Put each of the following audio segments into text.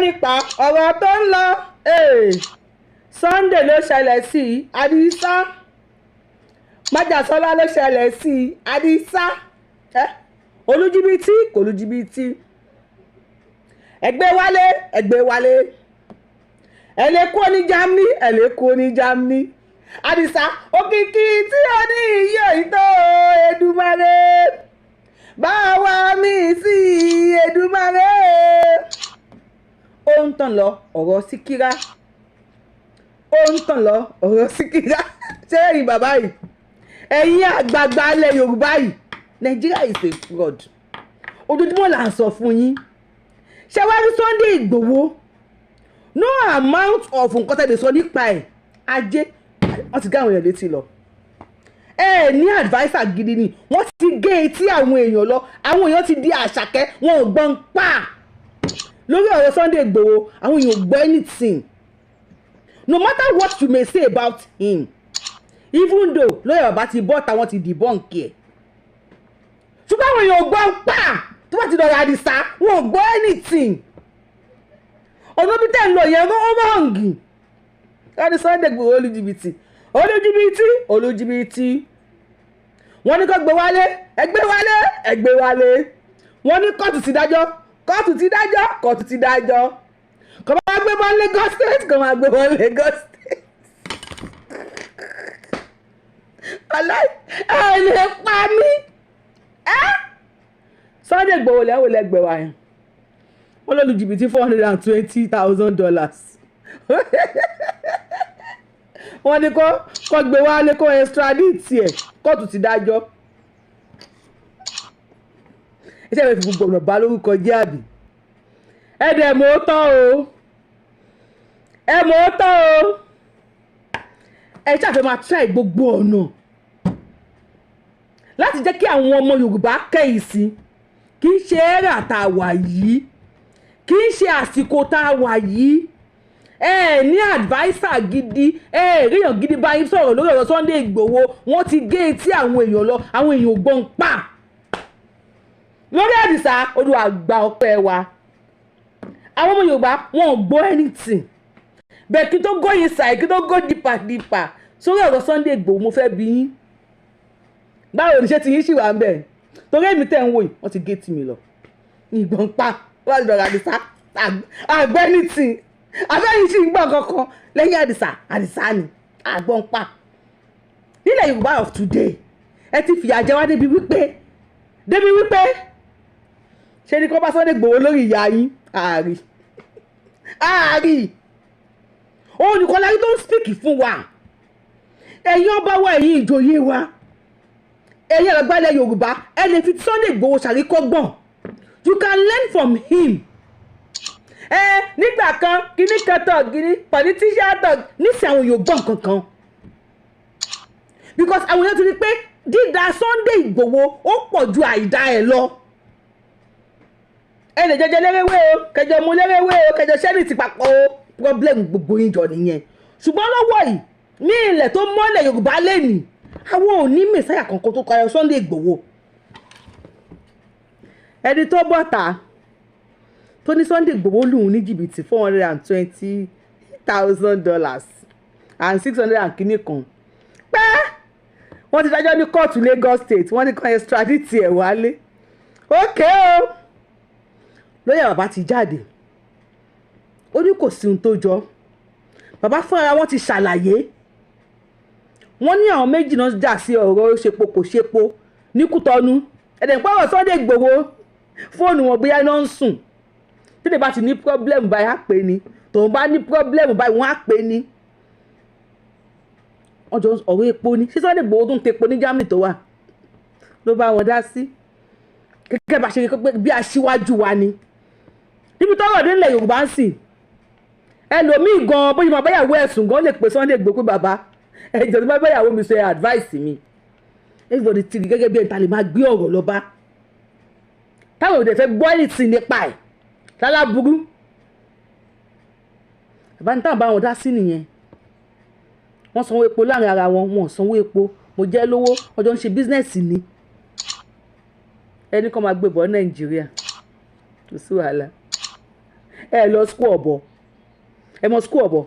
Nípa ọ̀rọ̀ tó ń lọ, Sunday ló ṣẹlẹ̀ sí Àdìsá, májàsọ́lá ló ṣẹlẹ̀ sí Àdìsá, olùjìbìtì kò lùjìbìtì, ẹgbẹ́ wálé, ẹgbẹ́ wálé, ẹ lè kúrò ní Germany, ẹ lè kúrò ní Germany. Àdìsá, òkìkí tí ó ní iye ìtò Èdùmàrè bá wa mí sí Èdùmàrè. Ó ń tàn lọ ọ̀rọ̀ Síkírá, ó ń tàn lọ ọ̀rọ̀ Síkírá. Ṣé ẹ̀yin bàbá yìí, ẹ̀yin àgbààgbà ilẹ̀ Yorùbá yìí, Nigeria is a fraud. Ojoojúmọ́ là ń sọ fún yín. Ṣé wàá rí Sunday Ìgbòho, no amount of nǹkan tẹ̀lé sọ nípa ẹ̀, ajé wọ́n ti gé àwọn èèyàn létí lọ. Ẹ ní adviser gidi ni, wọ́n ti gé etí àwọn èèyàn lọ. Àwọn èèyàn ti di àṣàkẹ́, wọn ò gbọ́n pa lórí ọ̀rọ̀ Sunday Ìgbòho. Àwọn èèyàn ò gbọ́ anything, no matter what you may say about him. Even though lóyè bàbá ti bọ́ táwọn ti debunk ẹ̀, ṣùgbọ́n àwọn èèyàn ò gbọ́n pa. Tó bá ti dọ̀rọ̀ Àdìsá, wọn ò gbọ́ anything. Ọ̀nà bí tẹ̀ ń lọ yẹn, ó wrong. Wọ́n ní Sunday Ìgbòho olùjìbìtì, olùjìbìtì, olùjìbìtì. Wọ́n ní kó gbé wálé, ẹ gbé wálé, ẹ gbé wálé. Wọ́n ní kóòtù ti dájọ́, kóòtù ti dájọ́, kóòtù ti dájọ́. Kò máa gbé bọ́ Lagos State, kò máa gbé bọ́ Lagos State. Aláì ẹ lè pa mí. Ẹ Sunday Igboho lẹ́wọ̀ lẹ́gbẹ̀ẹ́ wa yẹn, wọ́n ló lu jìbìtì $420,000. Wọ́n ní kó gbé wálé, kó extradite ẹ̀, kóòtù ti dájọ́. Iṣẹ́ ìwé fi gbogbo ọ̀nà bá lórúkọ jẹ́, àbí? Ẹ dẹ̀ mọ̀ ó tán o, ẹ mọ̀ ó tán o. Ẹ ṣàfẹ́ máa try gbogbo ọ̀nà láti jẹ́ kí àwọn ọmọ Yorùbá kẹ́yìn sí. Kì í ṣe era tá a wà yìí, kì í ṣe àsìkò tá a wà yìí. Ẹ ní adviser gidi, ẹ ríyàn gidi bá yín sọ̀rọ̀ lórí ọ̀rọ̀ Sunday Igboho. Wọ́n ti gé etí àwọn èèyàn lọ, àwọn èèyàn ò gbọ́n pa lórí Àdìsá. Olúwa gba ọpẹ́ wa. Àwọn ọmọ Yorùbá, wọn ò gbọ́ anything bẹ́ẹ̀. Kí tó go inside, kí tó go deeper deeper sórí ọ̀rọ̀ Sunday Igboho, mo fẹ́ bi yín, báwo ni ṣé ti yín ṣì wà ń bẹ̀? Torí èmi tẹ̀ ń wò yìí, wọ́n ti gé tì mí lọ ìgbọ̀n pa wọ́n ti dọ̀rọ̀ Àdìsá àgbẹ̀ anything. Àbẹ́yìn sì ń gbọ́ kankan lẹ́yìn Àdìsá? Àdìsá ni àgbọ̀n pa nílẹ̀ Yorùbá of today. Ẹ ti fìyà jẹ wá débi wípé ṣe ni kó bá Sunday Igboho lórí ìyá yín. Ààrí ààrí òun nìkan láyé tó ń speak fún wa. Ẹ̀yin ọba wa, ẹ̀yin ìjòyè wa, ẹ̀yin àgbàlẹ̀ Yorùbá, ẹ lè fi Sunday Igboho ṣàríkọ́gbọ̀n. You can learn from him. Ẹ nígbà kan, kíní kan tọ̀ kíní politician tọ̀ nísìnyí, àwọn yóò gbọ́n kankan because àwọn èèyàn ti rí pé dídá Sunday Igboho ó pọ̀ ju àìdá ẹ̀ lọ. Ẹ lè jẹjẹ lérewé o, kẹjọ mu lérewé o, kẹjọ sẹ́ni ti papọ̀ o, problem gbogbo yín jọ nìyẹn. Ṣùgbọ́n lọ́wọ́ yìí, ní ilẹ̀ tó mọ́lẹ̀ Yorùbá lẹ́nìí, àwọn ò ní messiah kankan tó kọyọ Sunday Igboho. Ẹni tó bọ́ta tó ní Sunday Igboho lùn ní jìbìtì $420,000 and six hundred and kìíní kan pẹ́, wọ́n ti dájọ́ ní kóòtù Lagos State, wọ́n ní kan extradite ẹ̀ wálé. Ókè o, lóyè bàbá ti jáde, ó ní kò sí ohun tó jọ. Bàbá fúnra wọn ti ṣàlàyé. Wọ́n ní àwọn méjì náà jà sí ọ̀rọ̀ ṣepo kò ṣepo ní Kútọ́nù. Ẹ̀dẹ̀ ń pọ̀rọ̀ Sunday Igboho, fóònù wọn bóyá iná ń sùn. Tí lè bá ti ní problem báyìí, á pè ní. Tòun bá ní problem báyìí, wọ́n á pè ní. Ọjọ́ ọ̀rọ̀ epo ni. Ṣé Sunday Igboho tó ń tepo ní Germany tó wà ló bá wọn dá sí? Gẹ́gẹ́ bá ṣe rí pé bí aṣíwájú wa ni níbi tọ́rọ̀ dé nílẹ̀ Yorùbá ń sìn, ẹlòmíì gan, bóyá máa báyàwó ẹ̀sùn gan, lè pè Sunday Igboho pé, "Bàbá, ẹjọ́ tó bá báyàwó mi sọ, ẹ advice mi." Everybody ti rí gẹ́gẹ́ bí ẹni ta lè máa gbé ọ̀rọ̀ lọ bá, táwọn òde fẹ́ gbọ́ anything nípa ẹ̀ lálábúrú. Bàbá ní táwọn bá wọn dá sí nìyẹn. Wọ́n sanwó epo láàrin ara wọn, wọn ò sanwó epo, mo jẹ́ lówó, ọjọ́ ń ṣe business ni. Ẹni kan máa gbé bọ̀ Nàìjíríà, kò sí wàhálà. Ẹ lọ school ọ̀bọ, ẹ mọ school ọ̀bọ,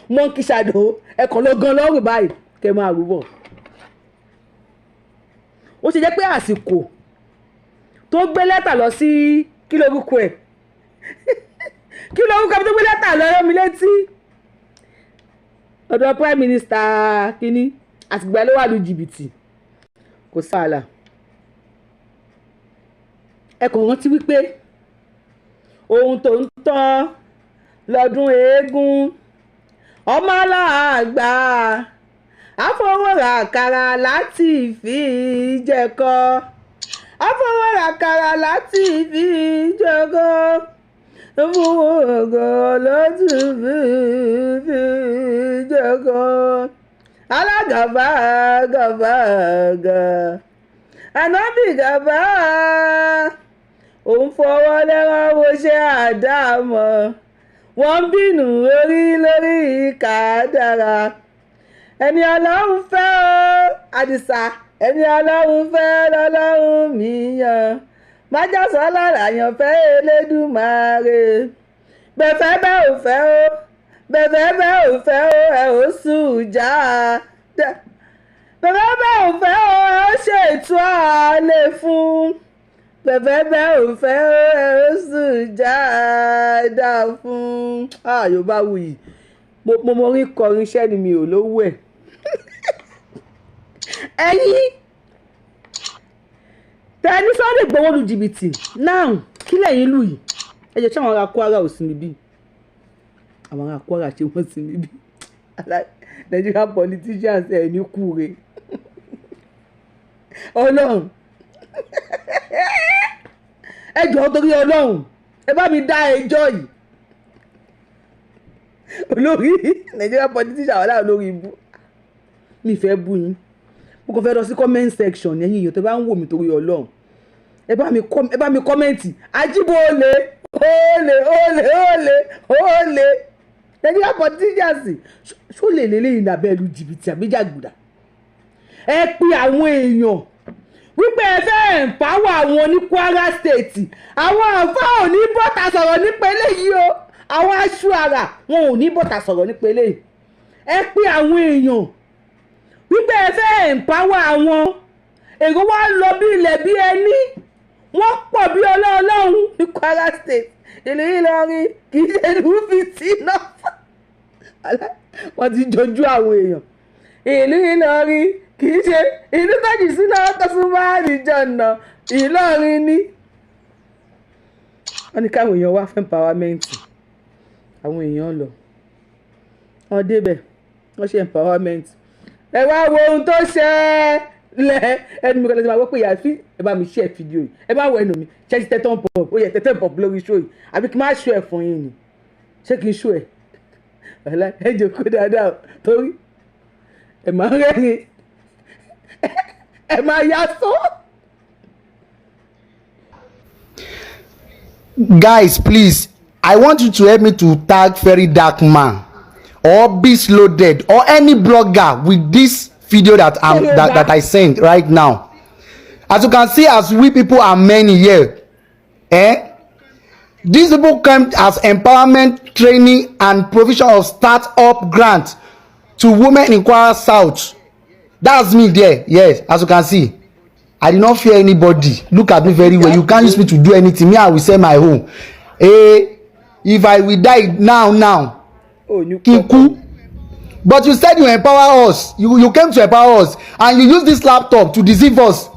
monkey shadow. Ẹ kàn lọ gan lọ́rùn báyìí kẹ máa rú bọ̀. Ó ṣe jẹ́ pé àsìkò tó gbé lẹ́tà lọ sí, kí lorúkọ ẹ̀, kí lorúkọ ẹ̀ tó gbé lẹ́tà lọ rán mi létí, ọ̀dọ̀ prime minister kínní, àtìgbà ló wà ní jìbìtì, kò sáàlà. Ẹ kàn rántí wípé ohun tó ń tán lọ́dún eégún, ọmọ aláàgbà àfọwọ́ràkàrà láti fi jẹ̀kọ, àfọwọ́ràkàrà láti fi jẹ̀kọ, fúnwọ́gàn láti fi jẹ̀kọ, alágàbàgàbàgà ànábì gàbá, òun fọwọ́ lẹ́rán wo ṣe àdámọ̀, wọ́n ń bínú orí lórí kádàrá. Ẹni Ọlọ́run fẹ́ o, Àdìsá, ẹni Ọlọ́run fẹ́ lọ́lọ́run mi yàn, májàsọ́lá làyànfẹ́ Elédùmarè. Bẹ́fẹ́ bẹ́ẹ̀ ò fẹ́ o, bẹ́fẹ́ bẹ́ẹ̀ ò fẹ́ o, ẹ ò sùn já, bẹ́fẹ́ bẹ́ẹ̀ ò fẹ́ o, ẹ ó ṣètò àlè fún, bẹ́fẹ́ bẹ́ẹ̀ ò fẹ́ o, ẹ ó sùn já fún. Yorùbá wuyì, mo mọ orí kọrin iṣẹ́ ni, mi ò lówó ẹ̀. Ẹ̀yin tẹni Sunday Igboho lu jìbìtì náà, kí lẹ́yìn lù yìí? Ẹ jẹ́, ṣé àwọn ará Kwara ò sí níbí? Àwọn ará Kwara, ṣé wọ́n sí níbí? Nigerian politicians, ẹ̀ ní kúre Ọlọ́run. Ẹ jọ̀ọ́, torí Ọlọ́run, ẹ bá mi dá ẹjọ́ yìí. Olórí Nigerian politician wà láwọn olórí ibú, mi fẹ́ bú yín, mo kàn fẹ́ lọ sí comment section. Ẹ̀yin èèyàn tó bá ń wò mí, torí Ọlọ́run, ẹ bá mi comment ajíbó olè olè olè olè olè. Nigerian politicians, ṣó lè lélẹ́yìn lábẹ́ ìlú jìbìtì àbí jàgùdà? Ẹ pe àwọn èèyàn wípé ẹ fẹ́ empower àwọn ní Kwara State. Àwọn àǹfà ò ní bọ́tà sọ̀rọ̀ nípa eléyìí o, àwọn aṣọ àrà wọn ò ní bọ́tà sọ̀rọ̀ nípa eléyìí. Ẹ pe àwọn èèyàn wípé ẹ fẹ́ empower àwọn èrò wa lọ bí ilẹ̀ bí ẹni, wọ́n pọ̀ bí ọlọ́ọ̀lọ́hún ní Kwara State. Ìlú Ìlọrin kì í ṣe ìlú fìtínà, wọ́n ti jọjú àwọn èèyàn. Ìlú Ìlọrin kì í ṣe ìlú tọ́jú sínú tọ́sùnmọ́ àlìjọ̀nà, Ìlọrin ni. Wọ́n ní káwọn èèyàn wá fún empowerment. Àwọn èèyàn lọ, wọ́n débẹ̀, wọ́n ṣe empowerment. Ẹ wá wo ohun tó ṣẹlẹ̀. Ẹnu mi kọ́ lẹ́sìn máa wọ́n pé ìyá fi ẹ bá mi share fídíò yìí. Ẹ bá wọ ẹnu mi ṣe ti tẹ́tọ́ pọ̀, ó yẹ tẹ́tọ́ pọ̀ lórí show yìí, àbí kí n má show ẹ̀ fún yín ni? Ṣé kí n show ẹ̀? Ẹ jókòó dáadáa o, torí ẹ máa ń rẹ́rìn, ẹ máa yá sọ. Guys, please, I want you to help me to tag Very Dark Man or Beast Loaded or any blogger with this video that I sent right now. As you can see, as we people are many here, eh, these people came as empowerment training and provision of start-up grant to women in Kwara South. That's me there. Yes, as you can see, I did not fear anybody. Look at me very well. You can't use me to do anything. Me, I will sell my home. Eh, if I will die now now, kí n kú. But you said you empower us. You came to empower us, and you use this laptop to deceive us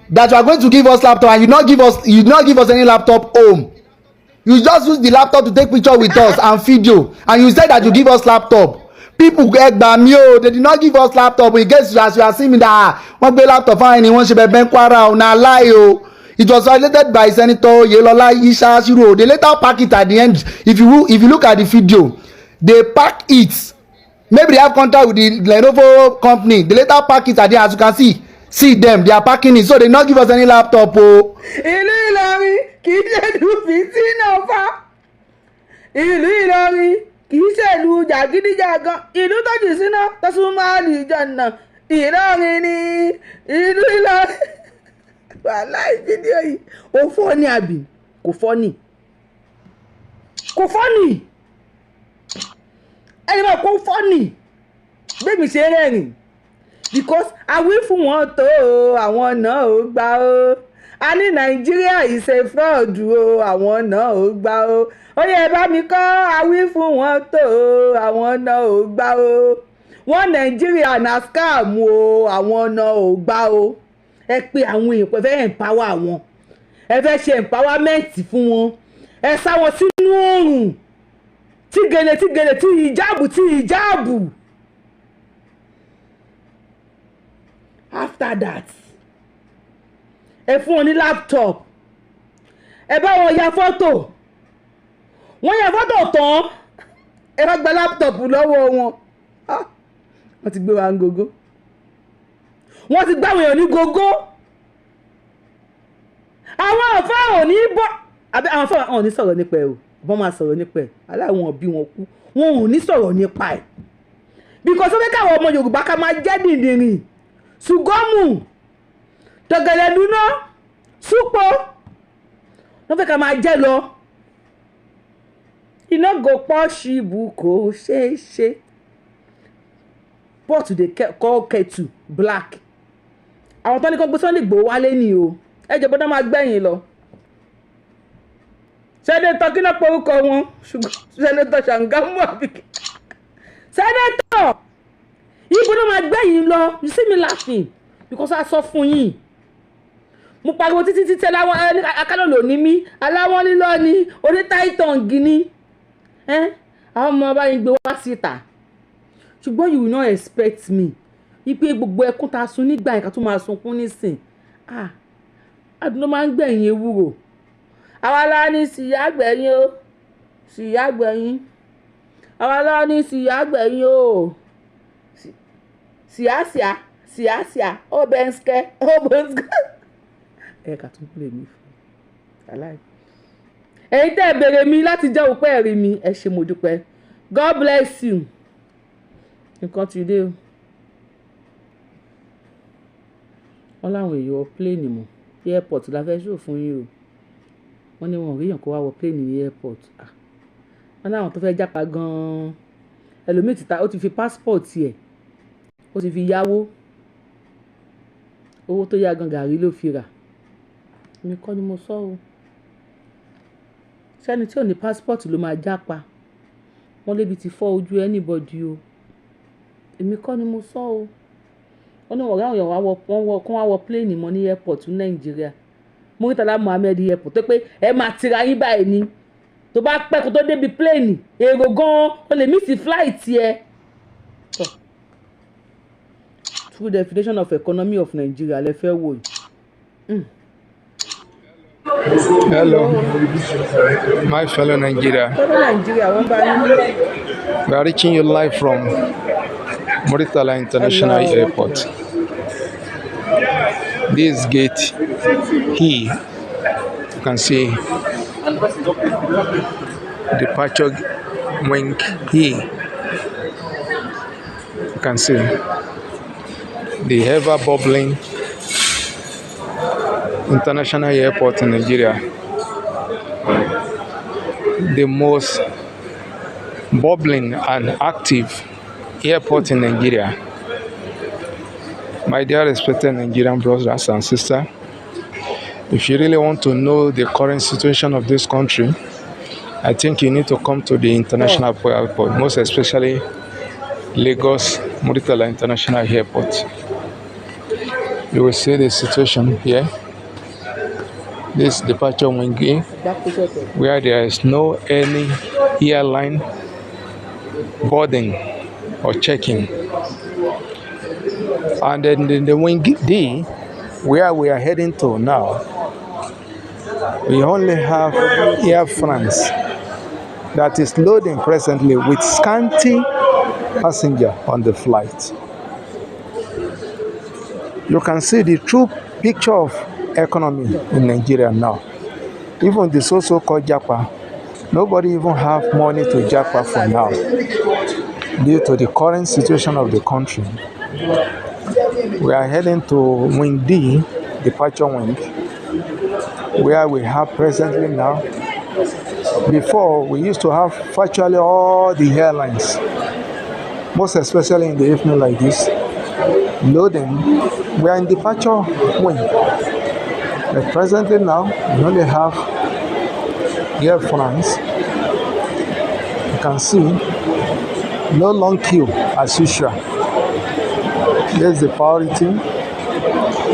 that you are going to give us laptop, and you not give us any laptop home. You just use the laptop to take picture with us and video, and you said that you give us laptop. People, ẹ gbà mí o, they did not give us laptop. In case as you are seeing me that wọ́n gbé laptop fáwọn ẹni wọ́n ṣe bẹ́ẹ̀ Kwara o, na lie o. It was violated by Senator Oyelola Isa Ashiru. They later pack it at the end. If you look at the video, they pack it. Maybe they have contact with the Lenovo company. They later pack it at the end. As you can see, see them, they are packing it. So they not give us any laptop o. Ìlú Ìlọrin kì í ṣe ìlú fìtínà fa, ìlú Ìlọrin kì í ṣe ìlú jàgídíjàgan, ìlú tó jù síná tó súnmọ́ àlìjọ̀nà, Ìlọrin ni ìlú Ìlọrin. Wàhálà, fídíò yìí, ó fọ́ ní àbí kò fọ́ ní? Kò funny. Ẹni máa kó funny bẹ́ẹ̀ mi ṣe rẹ́rìn, because àwí fún wọn tó o, àwọn náà ò gbà o. A ní Nàìjíríà is a fraud o, àwọn náà ò gbà o. Ó yẹ bá mi kọ́, àwí fún wọn tó o, àwọn náà ò gbà o. Wọ́n Nàìjíríà na scam o, àwọn náà ò gbà o. Ẹ pé àwọn èèyàn pé fẹ́ empower wọn, ẹ fẹ́ ṣe empowerment fún wọn, ẹ sá wọn sínú oòrùn tí gèlè tí gèlè tí ìjáàbù tí ìjáàbù. After that, ẹ fún wọn ní laptop, ẹ bá wọn ya fọ́tò. Wọ́n ya fọ́tò tán, ẹ bá gba laptop lọ́wọ́ wọn. Wọ́n ti gbé wa ń gogo, wọ́n ti gbá àwọn èèyàn ní gogo. Àwọn àfáà ò ní bọ́, àbí àwọn àfáà ò ní sọ̀rọ̀ nípa ẹ̀ o. Wọ́n máa sọ̀rọ̀ nípa ẹ̀, aláwọn bí wọn kú, wọn ò ní sọ̀rọ̀ nípa ẹ̀, because ó fẹ́ káwọn ọmọ Yorùbá ká máa jẹ́ dìndìnrìn, ṣùgọ́mù tọ̀gẹ̀lẹ̀dúná súpọ̀, wọ́n fẹ́ ká máa jẹ́ lọ. Iná go pọ́ṣíbù, kò ṣeé ṣe. Pot dey call kettle black. Àwọn tó ní kó gbé Sunday Igboho wálé ni o. Ẹ jẹ́ bọ́dá máa gbẹ̀yìn lọ. Senator kí náà porúkọ wọn? Senator Ṣàǹgámù àbíkẹ́, senator ibo ló máa gbẹ̀yìn lọ? You see me laughing because a sọ fún yín. Mo pariwo títí títí, aláwọ̀ akálòlò ní mí, aláwọ̀ lílọ́ ni oní táìtàn gini. Àwọn ọmọ bá yín gbé wá síta, ṣùgbọ́n you will not expect me wípé gbogbo ẹkún ta sun nígbà yẹn ká tún máa sunkún nísìn. Ah, adùn ló máa ń gbẹ̀yìn ewúro. Àwa la ní síyá gbẹ̀yìn o, síyá gbẹ̀yìn. Àwa la ní síyá gbẹ̀yìn o, síyá síyá síyá síyá. Ó bẹ́ ń sikẹ́, ó bẹ́ ń sikẹ́. Ẹ kà tún pè mí fún aláì. Ẹ̀yin tẹ́ ẹ béèrè mi láti jẹ́ òpẹ́ ẹ̀rí mi, ẹ ṣé, mo dúpẹ́. God bless you. Nǹkan ti dé o. Wọ́n láwọn èèyàn wọ plane mọ́ airport la fẹ́ ṣò fún yín o. Wọ́n ní wọn ò ríyàn kó wá wọ plane ní airport. Wọ́n ní àwọn tó fẹ́ jápa gan-an, ẹlòmíì ti ta, ó ti fi passport ẹ̀, ó ti fi yáwó. Owó tó yá gan, gàrí ló fi rà. Èmi kọ́ ni mo sọ o. Sẹ́ni tí ò ní passport ló máa jápa. Wọ́n lébi ti fọ́ ojú anybody o. Èmi kọ́ ni mo sọ o. Wọ́n ní ọ̀rẹ́ àwọn èèyàn wá wọ, wọ́n wọ, kó wá wọ plane mọ́ ní airport ní Nàìjíríà, Muritala Muhammed Airport, tó pé ẹ máa tira yín báyìí ni. Tó bá pẹ́ kó tó débi plane, èrò gan-an, o lè miss flight ẹ. True definition of economy of Nigeria lẹ fẹ́ wò yìí. Hello, my fellow Nigeria. Tọ́lọ́ Nàìjíríà, wọ́n bá yín. We are reaching you live from Muritala International Hello. Airport. This gate here, you can see departure wing here. You can see the ever bubbling international airport in Nigeria. The most bubbling and active airport in Nigeria. My dear respected Nigerian brothers and sisters, if you really want to know the current situation of this country, I think you need to come to the international airport, most especially Lagos Muritala International Airport. You will see the situation here. This departure wing A, where there is no any airline boarding or checking. And then in the wing D, where we are heading to now, we only have Air France that is loading presently with scanty passenger on the flight. You can see the true picture of economy in Nigeria now. Even the so-called Japa, nobody even have money to Japa for now, due to the current situation of the country. We are heading to Wing D, departure wing, where we have presently now Before, we used to have virtually all the airlines, most especially in the evening like this, loading. We are in departure wing. But presently now, we only have Airfrance. You can see no long queue as usual. There's the priority.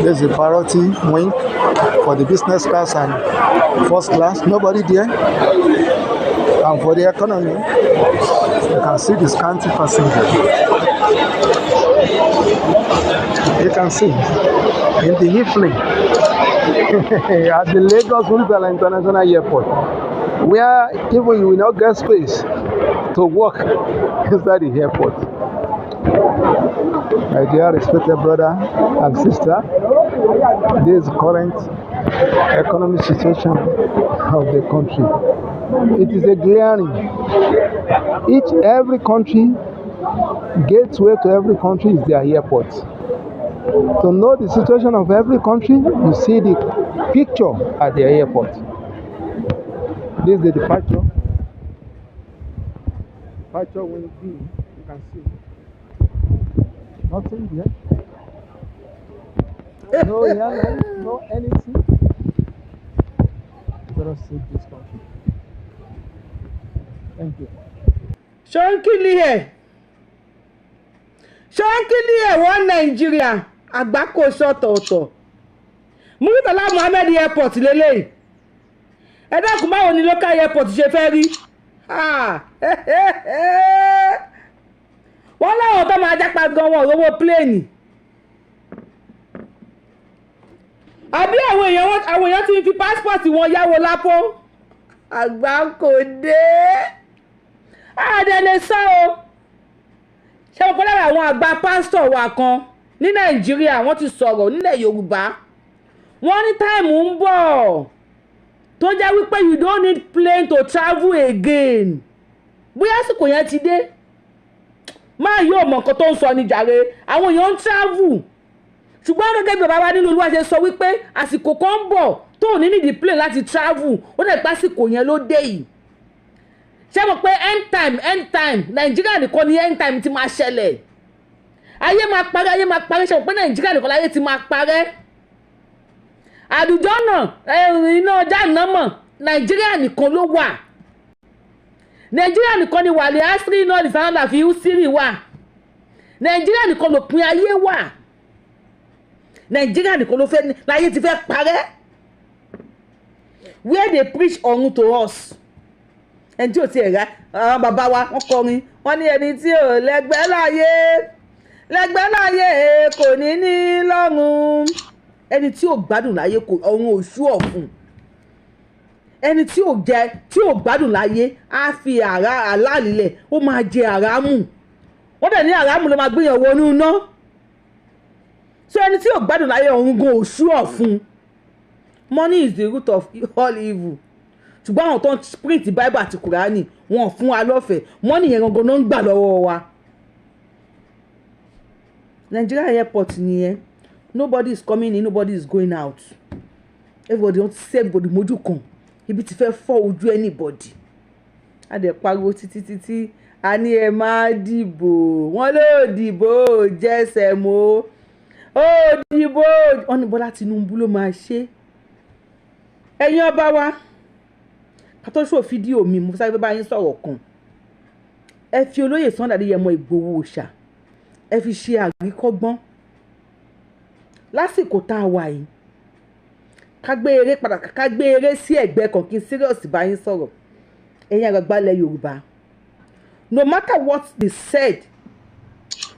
There's the priority wing for the business class and first class. Nobody there. And for the economy, you can see the scanty passenger. You can see in the evening at the Lagos Murtala International Airport, where even you will not get space to walk inside the airport. My dear respected brother and sister, this is current economic situation of the country. It is a glaring. Every country, gateway to every country is their airport. To know the situation of every country, you see the picture at the airport. This is the departure. Departure wing B, you can see. Nothing there. No airline, no anything. Let us save this country. Thank you. Ṣọ́nkìlì ẹ̀, ṣọ́nkìlì ẹ̀, wọ́n Nàìjíríà àgbákò sọ̀tọ̀ọ̀tọ̀. Murtala Muhammed Airport lélẹ́yìí. Ẹ dákun, báwo ni local airport ṣe fẹ́ rí? Ah, wọ́n láwọn tó máa jápa gan wọn ò rówó plane, àbí àwọn èèyàn ti ń fi passport wọn yáwó lápò. Àgbákò dé, àdẹ lè sọ o. Ṣé mo pẹ́ lára àwọn àgbà pásítọ̀ wa kan ní Nàìjíríà, wọ́n ti sọ̀rọ̀ nílẹ̀ Yorùbá, wọ́n ní time ń bọ̀ tó jẹ́ wípé you don't need plane to travel again. Bóyá àsìkò yẹn ti dé, máa yóò mọ nǹkan tó ń sọ ní jàre. Àwọn èèyàn ń travel, ṣùgbọ́n gẹ́gẹ́ bí bàbá wa nínú Olúwa ṣe sọ wípé àsìkò kan ń bọ̀ tó ò ní nídìí plane láti travel, ó dẹ̀ pé àsìkò yẹn ló dé yìí. Ṣé mo pé end time, end time, Nàìjíríà nìkan ni end time ti máa ṣẹlẹ̀. Ayé máa parẹ́, ayé máa parẹ́. Ṣé mo pé Nàìjíríà nìkan láyé ti máa parẹ́? Àdùjọ́ náà, iná jáànámọ̀, Nàìjíríà nìkan ló wà. Nàìjíríà nìkan ni wàlẹ̀ asiri náà lìsàn fi sírì wà. Nàìjíríà nìkan lòpin ayé wà. Nàìjíríà nìkan ló fẹ́ láyé ti fẹ́ parẹ́, where they preach ọ̀run to us. Ẹni tí ò tiẹ̀ rà, àwọn bàbá wa, wọ́n kọrin, wọ́n ní ẹni tí ò lẹ́gbẹ́ láyé, lẹ́gbẹ́ láyé, kò ní ní lọ́run. Ẹni tí ò gbádùn láyé, kò ọ̀run òṣù ọ̀fun. Ẹni tí ò jẹ, tí ò gbádùn láyé, á fi àrá àlálìlẹ̀, ó máa jẹ àràmù. Wọ́n dẹ̀ ní àràmù ló máa gbéyàn wọnú iná. So ẹni tí ò gbádùn láyé, ọ̀run gan òṣù ọ̀fun. Money is the root of all evil, ṣùgbọ́n àwọn tó ń print Bible àti Kùránì, wọn ò fún wa lọ́fẹ̀ẹ́. Money yẹn gangan ló ń gbà lọ́wọ́ wa. Nigeria airport nìyẹn. Nobody is coming in, nobody is going out. Everybody want to see everybody mójú kan, ibi tí fẹ́ fọ́ ojú anybody. A dẹ̀ pariwo títí títí, a ní ẹ máa dìbò, wọ́n ló dìbò jẹ́sẹ̀ mọ́ ó dìbò. Wọ́n ní Bọ́lá Tinubu ló máa ṣe. Ẹ̀yin ọba wa, ká tó ṣò fídíò mi, mo sáré bá yín sọ̀rọ̀ kan. Ẹ fi olóyè Sunday Adéyẹmọ Ìgbòho Òòṣà, ẹ fi ṣe àríkọ́gbọ́n lásìkò tá a wà yìí. Ká gbé eré padà, ká gbé eré sí ẹ̀gbẹ́ kan, kí n serious bá yín sọ̀rọ̀. Ẹ̀yin àgbàgbà ilẹ̀ Yorùbá, no matter what they said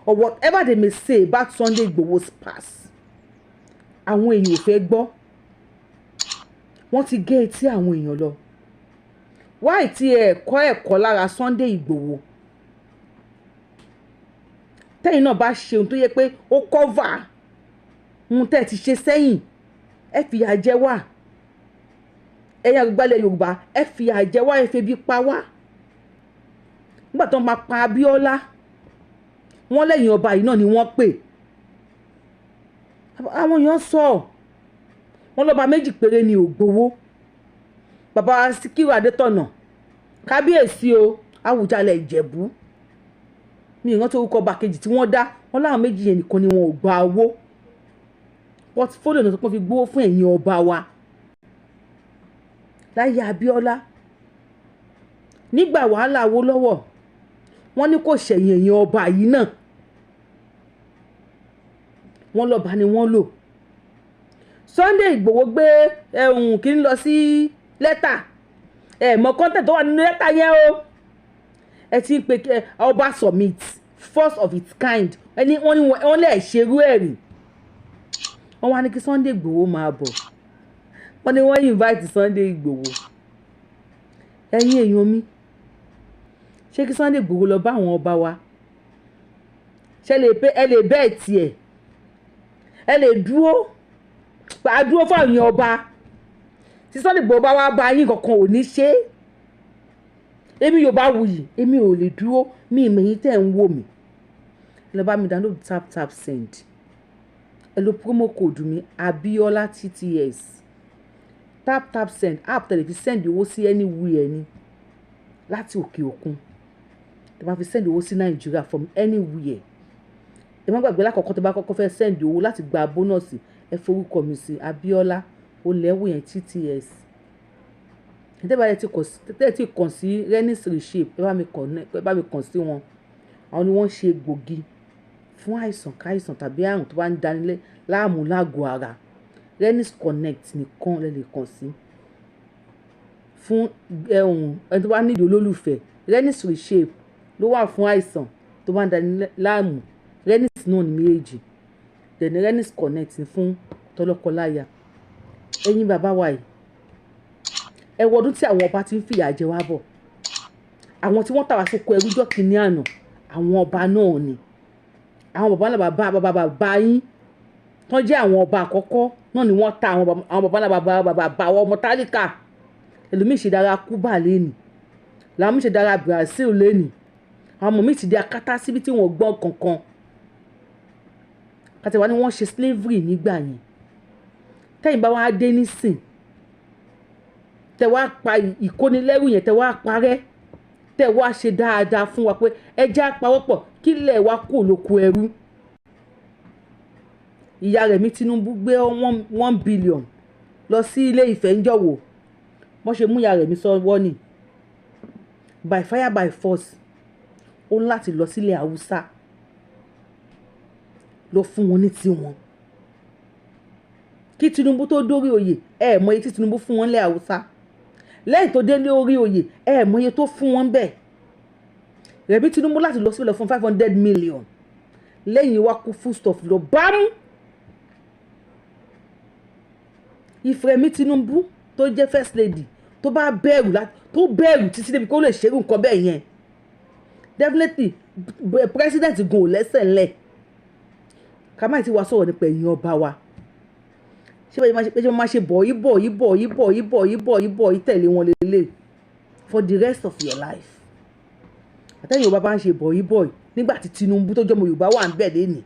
or whatever they may say about Sunday Igboho's past, àwọn èèyàn ò fẹ́ gbọ́. Wọ́n ti gé etí àwọn èèyàn lọ. Wáì tí ẹ kọ́ ẹ̀kọ́ lára Sunday Igboho, tẹ́yìn náà bá ṣe ohun tó yẹ pé ó cover ohun tẹ́ ẹ ti ṣe sẹ́yìn, ẹ fìyà jẹ wá. Ẹ̀yin àgbàgbà ilẹ̀ Yorùbá, ẹ fìyà jẹ wá, ẹ febi pa wá. Nígbà tó máa pa Abíọ́lá, wọ́n lẹ́yìn ọba yìí náà ni wọ́n pè. Àwọn èèyàn sọ wọ́n lọ́ba méjì péré ni ò gbowó, bàbá Síkírù Adétọ̀nà. Kábíyèsí o, Àwùjalẹ̀ Ìjẹ̀bú, mi ìrántí orúkọ ọba kejì tí wọ́n dá. Wọ́n láwọn méjì yẹn nìkan ni wọn ò gba owó. Portfolio náà tó pọ́n fi gbówó fún ẹ̀yin ọba wa láyé Abíọ́lá nígbà wàhálà wo lọ́wọ́. Wọ́n ní kò ṣẹ̀yìn ẹ̀yin ọba yìí náà, wọ́n lọ́ba ni wọ́n lò. Sunday Ìgbòho gbé ẹ̀hún kí n lọ sí lẹ́tà ẹ̀ mọ content tó wà nínú lẹ́tà yẹn o. Ẹ ti ń pe ọba summit, first of its kind. Ẹni wọ́n ní wọ́n lè ṣerú ẹ̀ rí. Wọ́n wá ní kí Sunday Ìgbòho máa bọ̀. Wọ́n ní wọ́n invite Sunday Ìgbòho. Ẹ̀yin èèyàn mi, ṣé kí Sunday Ìgbòho lọ bá àwọn ọba wa? Ṣe lè pé ẹ lè bẹ́ẹ̀ tiẹ̀, ẹ lè dúró àdúró fún àwọn ọba? Tí Sunday Ìgbòho bá wá bá yín, kankan ò ní ṣe é. Èmi Yorùbá wuyì, èmi ò lè dúró. Mi ìmẹ̀yìn tẹ̀ ń wò mí, ẹ lọ bá mi download Tap Tap Send. Ẹ lo promo code mi, Abiola TTS. Tap Tap Send app tẹ̀lé fi send owó sí anywhere ni láti òkè òkun. Tẹ bá fi send owó sí Nàìjíríà from anywhere, ẹ má gbàgbé, lákọ̀ọ́kọ́ tẹ bá kọ́kọ́ fẹ́ send owó láti gba bonus, ẹ forúkọ mi sí, Abiola olẹ́wò yẹn, TTS. Tẹ́ bá ti kàn sí Renis Reshape, ẹ bá mi kàn sí wọn. Àwọn ni wọ́n ṣe gbòógì fún àìsàn káìsàn tàbí àrùn tó bá ń dani láàmú lágọ̀ọ́ ara. Renis Connect nìkan lẹ lè kàn sí fún ẹ̀hún. Ẹni tó bá nílò olólùfẹ́, Renis Reshape ló wà fún àìsàn tó bá ń dani láàmú. Renis náà ní méjèèjì. Then Renis Connect ní fún tọlọ́kọláya. Ẹ̀yin bàbá wa yìí, ẹ wo ọdún tí àwọn ọba ti ń fìyà jẹ wá bọ̀. Àwọn tí wọ́n tà wá sóko ẹrú jọ́ kìíní àná, àwọn ọba náà ni. Àwọn bàbá ńlá bàbá bàbá bàbá yín tán jẹ́ àwọn ọba àkọ́kọ́ náà ni wọ́n ta àwọn bàbá ńlá bàbá bàbá bàbá àwọn ọmọ tálíkà. Ẹlòmíì ṣe dára Cuba lẹ́nì, làwọn míì ṣe dára Brazil lẹ́nì. Àwọn ọmọ mi ti di akátá síbi tí wọ́n gbọ́n kankan. Kàtẹ́wá ni wọ́n ṣe slavery nígbà yẹn. Tẹ́yìn bá wá dé nísìn, tẹ́ wá pa ìkónilẹ́rù yẹn, tẹ́ wá parẹ́, tẹ́ wá ṣe dáadáa fún wa pé ẹ já pawọ́pọ̀ kí ilẹ̀ wa kú lóko ẹrú. Ìyá Rẹ̀mí Tinubu gbé 1 billion lọ sí Ilé Ifẹ̀ ńjọ̀wọ́. Wọ́n ṣe mú ìyá Rẹ̀mí sọ́wọ́ ni, by fire by force, ó ń láti lọ sílẹ̀ Haúsá lọ fún wọn ní tiwọn. Kí Tinubu tó dórí oyè, ẹ mọ iye tí Tinubu fún wọn lẹ́ Haúsá. Lẹ́yìn tó dé ní orí oyè, ẹ mọ iye tó fún wọn bẹ́ẹ̀. Rẹ̀mí Tinubu láti lọ síbẹ̀ lọ fún 500 million. Lẹ́yìn wá kú foodstuff lọ bámú. If Rẹ̀mí Tinubu tó jẹ́ first lady tó bá bẹ̀rù, tó bẹ̀rù títí débi kó lè ṣerú nǹkan bẹ́ẹ̀ yẹn, definitely president gan ò lẹ́sẹ̀ ńlẹ̀. Ká má ti wá sọ̀rọ̀ nípa ẹ̀yin ọba wa. Ṣé bẹ́ẹ̀ máa ṣe bọ̀ yí bọ̀ yí bọ̀ yí bọ̀ yí bọ̀ yí bọ̀ yí bọ̀ yí tẹ̀lé wọn lélẹ̀ for the rest of your life? Àtẹ̀yìn Yorùbá bá ń ṣe bọ̀ yí bọ̀ yí nígbà tí Tinubu tó jọmọ Yorùbá wà ń bẹ̀ lẹ́nìí,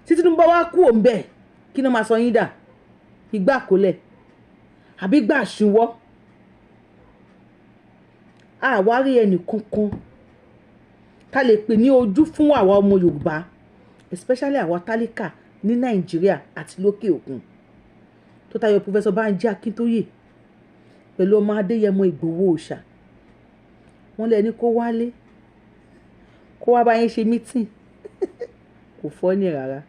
tí Tinubu bá wá kú òun bẹ̀, kí ni wọ́n máa sọ yín dà? Ìgbà kólẹ̀ àbí gbà ṣíwọ́? Àwárí ẹnì kankan ká lè pè ní ojú fún àwa ọmọ Yorùbá, especially àwa tálíkà ní Nàìjíríà àti lókè òkun, tó tayọ Professor Banji Akíntóyè pẹ̀lú ọmọ Adéyẹmọ Ìgbòho Òòṣà. Wọ́n lẹ́ni kó wálé kó wá bá yín ṣe meeting. Kò funny rárá.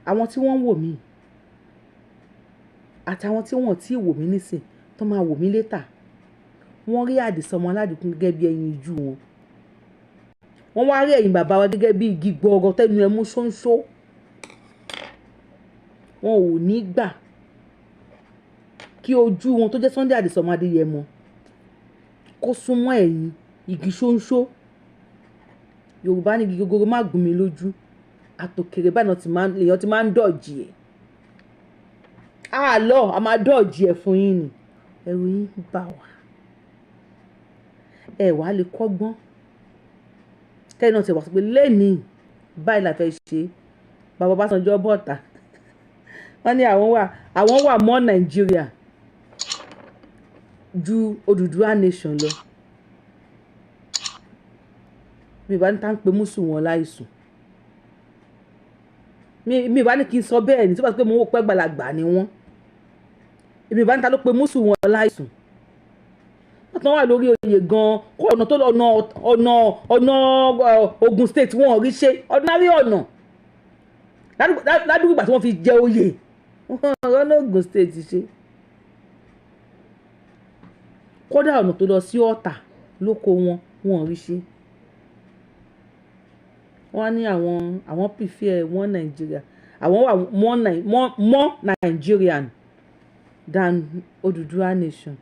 Àwọn tí wọ́n ń wò mí àtàwọn tí wọ́n ò tí ì wò mí nísìn tó máa wò mí later, wọ́n rí Àdìsá ọmọ Aládìkún gẹ́gẹ́ bí ẹyin ijú wọn. Wọ́n wá rí ẹ̀yin bàbá wa gẹ́gẹ́ bí igi gbọọrọ tẹ́nu ẹ mú ṣóńṣó. Wọn ò ní gbà kí ojú wọn tó jẹ́ Sunday Àdìsá ọmọ Adéyẹmọ kó súnmọ́ ẹ̀yìn igi ṣóńṣó. Yorùbá ní igi gogoro má gún mi lójú, àtòkèrè báyìí lèèyàn ti máa ń dodge ẹ̀. Àlọ́ a máa dodge ẹ̀ fún yín ni. Ẹ̀rù yín bà wá. Ẹ wàá lè kọ́gbọ́n kẹ́yìn náà ti wà sọ pé lẹ́nìí báyìí la fẹ́ ṣe. Bàbá Ọbásanjọ́ bọ̀tà, wọ́n ní àwọn wà mọ́ Nàìjíríà. Ju Odùduwà nation lọ. Mi bá ní tá ń pe mùsùn wọn láìsùn, mi bá ní kí n sọ bẹ́ẹ̀ ní tí wọ́n bá pé mo wò pẹ́ gbàlagbà ni wọ́n. Èmi bá ní ta ló pe mùsùn wọn láìsùn. Wọ́n tán wà lórí oyè gan-an, kó ọ̀nà tó lọ ọ̀nà Ogun State wọn ò rí ṣe ordinary ọ̀nà ládùúgbò. Ìgbà tí wọ́n fi jẹ oyè, ọ̀nà Ogun State ṣe, kódà ọ̀nà tó lọ sí Ọ̀tà lóko wọn, wọn ò rí ṣe. Wọ́n ní àwọn prefer one Nigeria, àwọn wà more Nigerian than Odùduwà nation.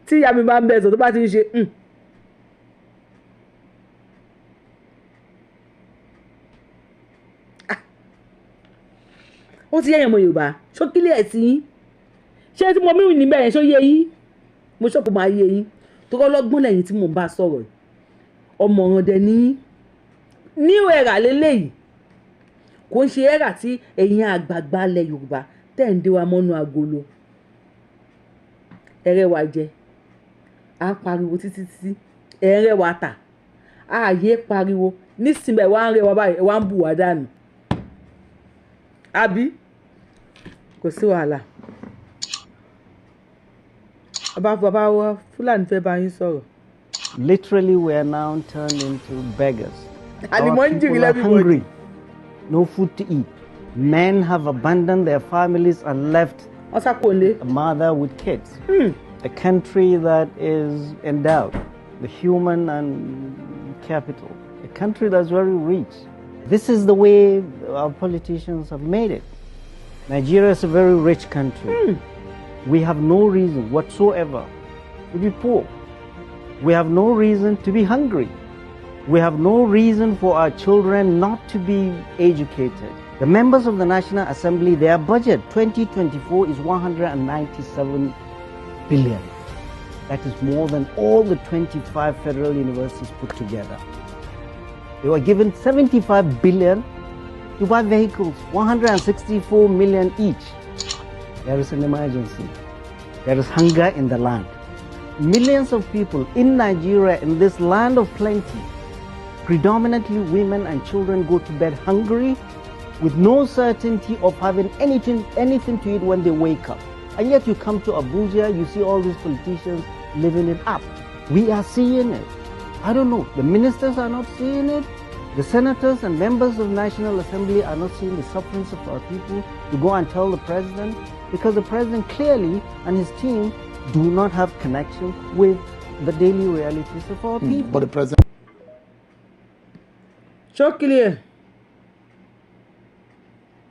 Tí ìyá mi bá ń bẹ̀ sọ, tó bá ti ń ṣe, ó ti yẹ̀yàn. Ọmọ Yorùbá, ṣókílẹ̀ ẹ̀ sí yín? Ṣé tí mo mìíràn níbẹ̀ yẹn, ṣó yé yín? Mo ṣọ́pù máa yé yín tó kọ́ lọ́gbọ́n lẹ́yìn tí mò ń bá sọ̀rọ̀. Ọmọ ọ̀ràn dẹ̀ ní new era lélẹ́yìí. Kò ń ṣe era tí ẹ̀yin àgbààgbà ilẹ̀ Yorùbá tẹ̀ ń dé wa mọ́nú agolo ẹ̀rẹ́ wa jẹ. À ń pariwo títí títí, ẹ̀rẹ́ wa tà ààyè pariwo nísìnyí, ẹ̀ wá ń rẹ wa báyìí, ẹ̀ wá ń bù wá dànù. Àbí kò sí wàhálà? Bàbá, bàbá wa Fúlàní fẹ́ bá yín sọ̀rọ̀. Literally, we are now turned into beggars. Our people are hungry, no food to eat. Men have abandoned their families and left Wọ́n sá kò lé. a mother with kids. A country that is endowed, the human and capital, a country that's very rich. This is the way our politicians have made it. Nigeria is a very rich country. We have no reason whatsoever to be poor. We have no reason to be hungry. We have no reason for our children not to be educated. The members of the National Assembly, their budget 2024 is 197 billion. That is more than all the 25 federal universities put together. They were given 75 billion to buy vehicles, 164 million each. There is an emergency. There is hunger in the land. Millions of people in Nigeria, in this land of plenty, predominantly women and children, go to bed hungry with no certainty of having anything to eat when they wake up. And yet you come to Abuja, you see all these politicians living it up. We are seeing it. I don't know. The ministers are not seeing it. The senators and members of National Assembly are not seeing the sufferings of our people to go and tell the president, because the president clearly and his team do not have connection with the daily realities of our people. But the president. Ṣó clear?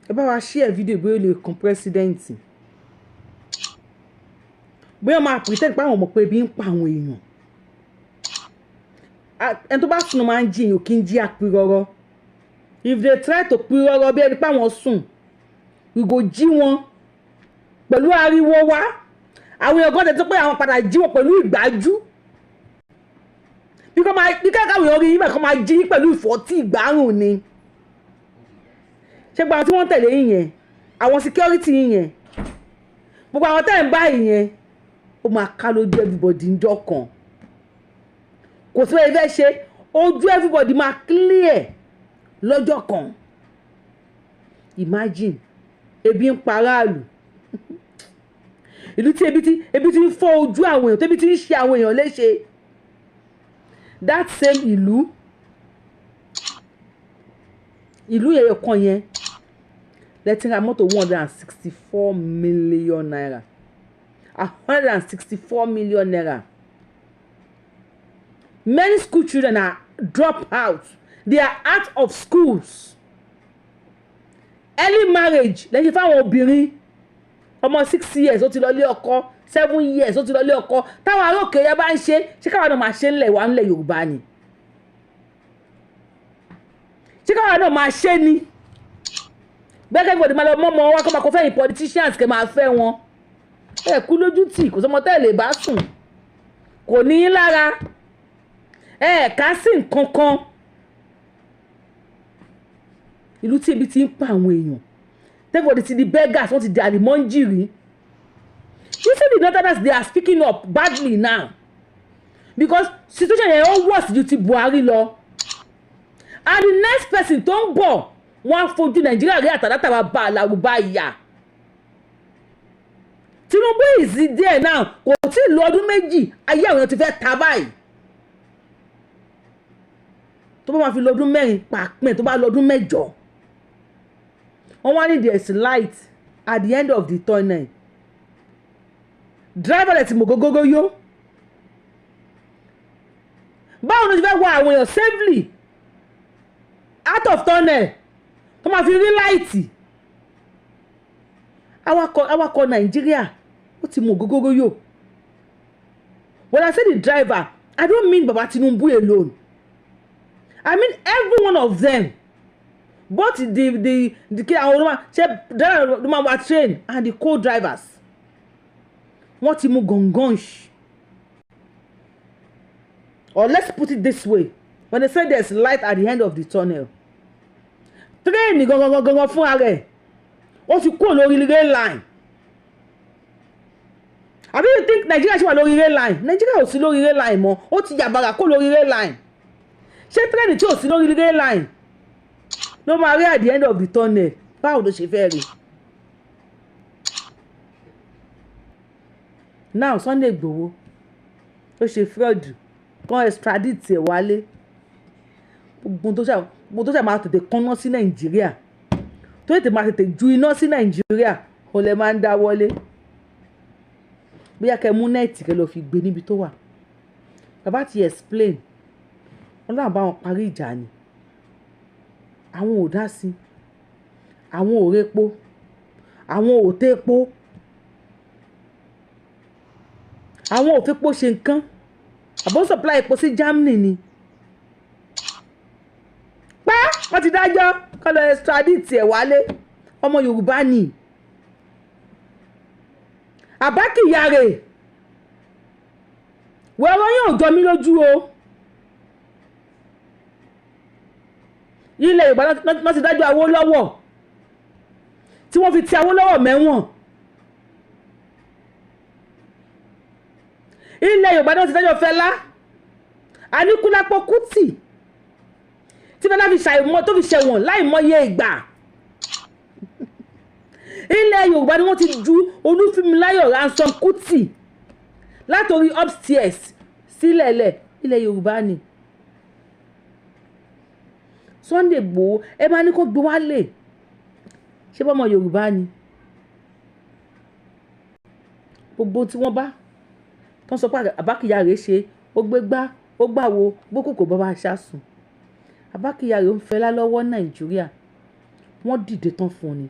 Ẹ bá wa share video, bóyá ó lè kan president, bóyá máa pretend pé àwọn mọ̀ pé ebi ń pa àwọn èèyàn. Ẹni tó bá sùn máa ń jí, èèyàn kì í jí àpirọrọ. If they try to pirọrọ bí ẹni pé àwọn sùn, we go jí wọn pẹ̀lú ariwo wa. Àwọn èèyàn gan tẹ̀ tó pé àwọn padà jí wọn pẹ̀lú ìgbájú, bí kò máa bí káàkiri èèyàn rí yín báyìí, kò máa jí yín pẹ̀lú ìfọ́tí ìgbárùn ni. Ṣé gbogbo àwọn tí wọ́n ń tẹ̀lé yín yẹn, àwọn security yín yẹn, gbogbo àwọn tẹ́ ń bá yín yẹn, ó máa ká lójú everybody ńjọ́ kan. Kò sí bẹ́ẹ̀ fẹ́ ṣe, ojú everybody máa clear lọ́jọ́ kan. Imagine, ebi ń pa aráàlú, ìlú tí ebi ti ń fọ́ ojú àwọn èèyàn, tẹ́bi ti ń ṣe àwọn èèyàn léṣe. That same ìlú yẹn kan yẹn lẹ́tí ra mọ́tò ₦164 million, ₦164 million. Many school children are drop out, they are out of schools. Early marriage lẹ́yìn fáwọn obìnrin, ọmọ 6 years ó ti lọ lé ọkọ, 7 years ó ti lọ lé ọkọ. Táwọn ará òkè yẹn bá ń ṣe, ṣé káwọn náà máa ṣe ńlẹ̀ wà ńlẹ̀ Yorùbá ni? Ṣé káwọn náà máa ṣe ni? Bẹ́ẹ̀ kẹ́ gbọ́dọ̀ máa lọ mọ́mọ́ wá kó máa kó fẹ́yìn politicians kẹ́ máa fẹ́ wọn. Ẹ kú lójú tì, kò sọmọ tẹ́ lè bá sùn, kò ní í lára ẹ ká sí nǹkan kan. Ìlú tí ebi ti ń pa àwọn èèyàn, everybody ti di beggars, wọ́n ti di àlìmọ́ńjìrì. You see the northerners, they are speaking up badly now because situation yẹn, ó worse ju ti Buhari lọ. And the next person tó ń bọ̀, wọ́n á fojú Nàìjíríà rí àtàlátàwà bá àlàrúbá ìyà. Tinubu is there now, kò tí ì lo ọdún 2, ayé àwọn èèyàn ti fẹ́ ta báyìí. Tó bá máa fi lọ́dún 4 pàápín, tó bá lọ́dún 8, wọ́n wá ní there is light at the end of the tunnel. Driver rẹ̀ ti mọ̀ gógógó yó. Báwo ló ti fẹ́ wọ àwọn èèyàn safely out of tunnel tó máa fi rí light? Awakọ̀ Nàìjíríà, ó ti mọ̀ gógógó yó. When I say the driver, I don't mean Baba Tinubu alone. I mean every one of them, both the kí àwọn olùmọ̀ ṣe driver ló máa wá train and the co-drivers. Wọ́n ti mú gọ̀ǹgọ̀ǹ. Or let's put it this way: when they say there's light at the end of the tunnel, train gangan gangan fúnra rẹ̀, ó ti kúrò lórí rail line. Àbí you think Nigeria ṣì wà lórí rail line? Nigeria ò sí lórí rail line mọ́, ó ti yàbàrà kó lórí rail line. Ṣé train tí ò sí lórí rail line ló máa rí at the end of the tunnel? Báwo ló ṣe fẹ́ rí? Now, Sunday Igboho ó ṣe fraud kan, extradite ẹ̀ wálé. Gbogbo tó ṣe máa tètè kánná sí Nàìjíríà, tó tètè máa tètè ju iná sí Nàìjíríà, òun lè máa ń dá wọlé. Bóyá kẹ́ mú net, kẹ́ lọ fi gbé níbi tó wà. Bàbá ti explain, wọn láwọn bá wọn parí ìjà ni, àwọn ò dá sí, àwọn ò repo, àwọn ò tépo, àwọn ò fepo ṣe nǹkan. Àbó supply epo sí Germany ni pé wọ́n ti dájọ́ kọ́ lọ extradite ẹ̀ wálé. Ọmọ Yorùbá ni Abba Kyari. Wẹ̀rọ yóò jọ mí lójú o. Ilẹ̀ Yorùbá náà ti dájọ́ Awólọ́wọ̀ tí wọ́n fi ti Awólọ́wọ̀ mẹ́wọ̀n. Ilẹ̀ Yorùbá náà ti dájọ́ Fẹlá Aníkúlápó Kútì tí Fẹlá fi ṣàìmọ̀ tó fi ṣẹ̀wọ̀n láìmọye ìgbà. Ilẹ̀ Yorùbá ni wọ́n ti ju Olúfúnmiláyọ̀ Ransome Kútì látòrí upstairs sílẹ̀lẹ̀. Ilẹ̀ Yorùbá ni Sunday Igboho. Ẹ máa ní kó gbé wálé. Ṣé bọ́mọ Yorùbá ni? Gbogbo tí wọ́n bá tó ń sọ pé Abba Kyari ṣe, ó gbé gbá, ó gbàwo gbókòkò bàbá aṣáṣùn. Abba Kyari ń fẹlá lọ́wọ́ Nàìjíríà, wọ́n dìde tán fún ni,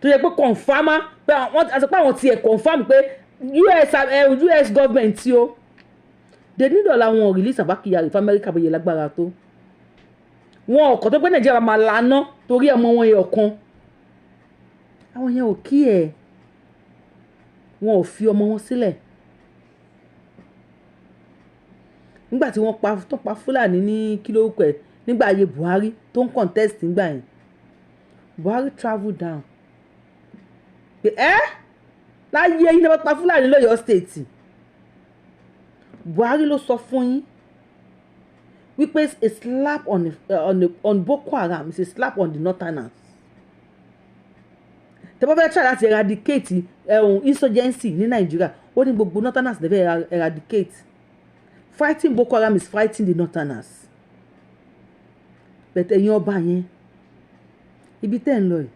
tó yẹ pé confirm pé wọ́n àti pé àwọn tiẹ̀ confirm pé US government tí o dé nídọ̀la, wọn ò release Abba Kyari fún Amẹ́ríkà bóyá lágbára tó. Wọn ò kọ́ tó pé Nàìjíríà máa laná torí ọmọ wọn yẹn ọ̀kan. Àwọn yẹn ò kí ẹ̀, wọn ò fi ọmọ wọn sílẹ̀. Nígbà tí wọ́n pa tó pa Fúlàní ní kí lórúkọ ẹ̀, nígbà ayé Buhari tó ń contest nígbà yẹn, Buhari travel down pé ẹ́ láyé yín lè pa Fúlàní lọ́yọ̀ọ́ State. Buhari ló sọ fún yín wípé a slap on Boko Haram is a slap on the northerners. Tẹ́ bá fẹ́ try láti eradicate insurgency ní Nàìjíríà, ó ní gbogbo northerners lè fẹ́ eradicate. Fighting Boko Haram is fighting the northerners. But ẹ̀yin ọba yẹn, ibi tẹ́ ń lọ yìí,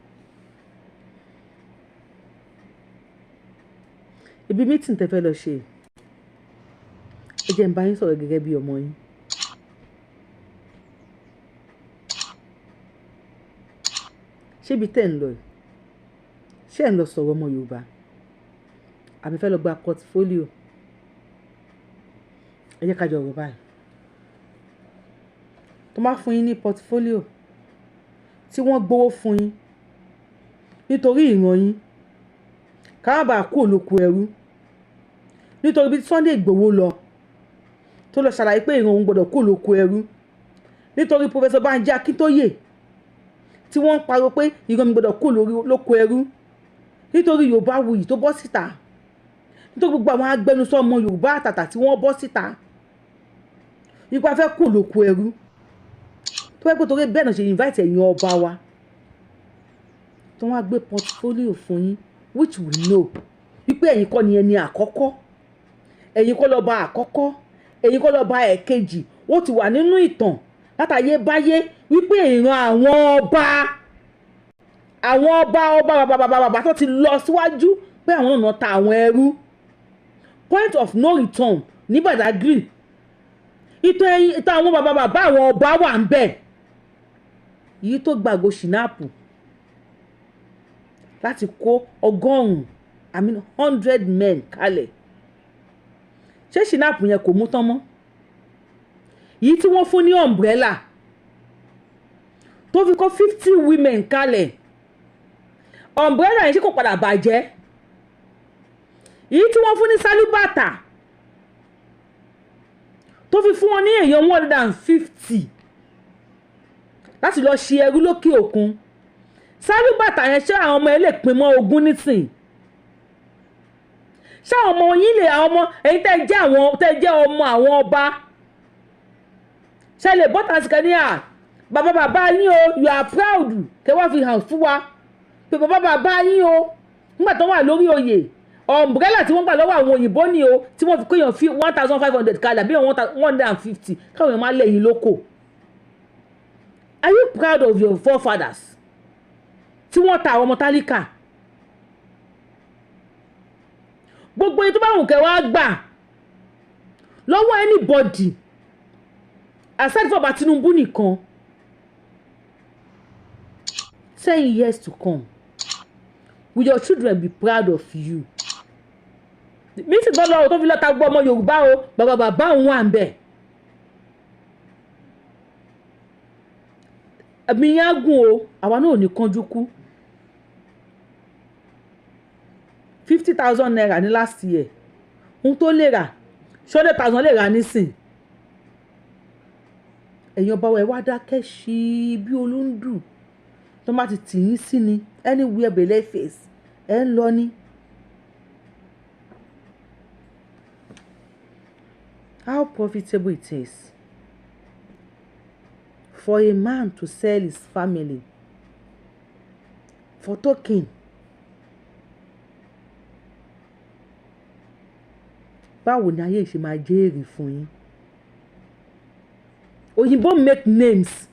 ibi meeting tẹ́ fẹ́ lọ ṣe, ẹ jẹ́ n bá yín sọ̀rọ̀ gẹ́gẹ́ bí ọmọ yín. Ṣé ibi tẹ́ ń lọ yìí, ṣé ẹ̀ ń lọ sọ̀rọ̀ ọmọ Yorùbá, àbí fẹ́ lọ gba portfolio? Ẹ jẹ́ ká jọ rò báyìí. Tó máa fún yín ní portfolio, tí wọ́n gbowó fún yín nítorí ìran yín, ká má bàa kú òlòkù ẹrú, nítorí bí Sunday Igboho lọ tó lọ ṣàlàyé pé ìran òun gbọ́dọ̀ kú òlòkù ẹrú, nítorí Professor Banji Akintoye. Tí wọ́n ń pariwo pé ìran mi gbọ́dọ̀ kú lórí lóko ẹrú, nítorí Yorùbá wuyì tó bọ́ síta, nítorí gbogbo àwọn agbẹnusọ ọmọ Yorùbá àtàtà tí wọ́n bọ́ síta nípa fẹ́ kú lóko ẹrú, tó fẹ́ pé torí bẹ́ẹ̀ náà ṣe invite ẹ̀yin ọba wa tó wọ́n á gbé portfolio fún yín, which we know wípé ẹ̀yin kọ́ ni ẹni àkọ́kọ́, ẹ̀yin kọ́ lọ́ba àkọ́kọ́, ẹ̀yin kọ́ lọ́ba ẹ̀kejì. Ó ti wà nínú ìtàn látàyé báyé wípé ìran àwọn ọba, àwọn ọba, ọba bàbá bàbá bàbá tó ti lọ síwájú, pé àwọn náà ta àwọn ẹrú, point of no return ní Badagry. Ìtàn ẹ̀yìn, ìtàn àwọn bàbá bàbá àwọn ọba wà ń bẹ̀. Yìí tó gbàgbó schnapps láti kó 100, I mean 100 men kalẹ̀, ṣé schnapps yẹn kò mú tán mọ́? Yìí tí wọ́n fún ní umbrella tó fi kó 50 women kalẹ̀, umbrella yẹn ṣé kò padà bàjẹ́? Yìí tí wọ́n fún ní sálúbàtà tó fi fún wọn ní èèyàn 150 láti lọ ṣe ẹrú lókè òkun, sálúbàtà yẹn, ṣé àwọn ọmọ ẹ lè pín mọ́ ogún nísìn? Ṣé àwọn ọmọ yín lè, àwọn ọmọ ẹ̀yin tẹ́ jẹ́, àwọn tẹ́ jẹ́ ọmọ àwọn ọba, ṣe lè bọ́tà sí kan ní à bàbá bàbá yín o, you are proud, kẹ́ wá fi hàn fún wa pé bàbá bàbá yín o, nígbà tó wà lórí oyè, umbrella tí wọ́n gbà lọ́wọ́ àwọn òyìnbó ni o, tí wọ́n fi kéèyàn fi 1,500 kalẹ̀ àbí 150 káwọn èèyàn máa lẹ́yìn lóko? Are you proud of your forefathers tí wọ́n ta àwọn ọmọ tálíkà? Gbogbo yìí tó bá wù kẹ́ wá gbà lọ́wọ́ anybody aside for ọba Tinubu nìkan, 10 years to come, will your children be proud of you? Mi sì gbọ́ lọ́wọ́ tó fi lọ́ta gbọ́ ọmọ Yorùbá o, bàbá bàbá òun wà ń bẹ̀. Ẹ̀mí yẹn á gùn o, àwa náà ò ní kánjú kú. ₦50,000 ní last year, ohun tó lè rà, 100,000 lè rà nísìn. Ẹ̀yin ọba wa, ẹ wá dákẹ́ sí bí olúndù tó má ti tì yín sí ni. Anywhere belle face ẹ ń lọ ní. How profitable it is for a man to sell his family for token. Báwo ni ayé ṣe máa jẹ́ èrè fún yín? Òyìnbó make names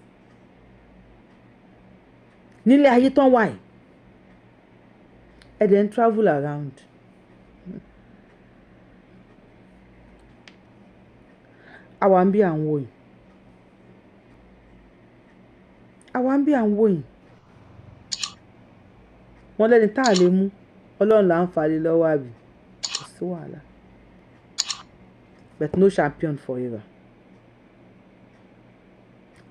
nílé ayé tán wà yìí, ẹ dẹ̀ ń travel around. Àwa ń bí à ń wò yìí, àwa ń bí à ń wò yìí. Wọ́n lẹ́ni tá a lè mú, Ọlọ́run là ń falẹ̀ lọ́wọ́, àbí kò sí wàhálà, but no champion forever.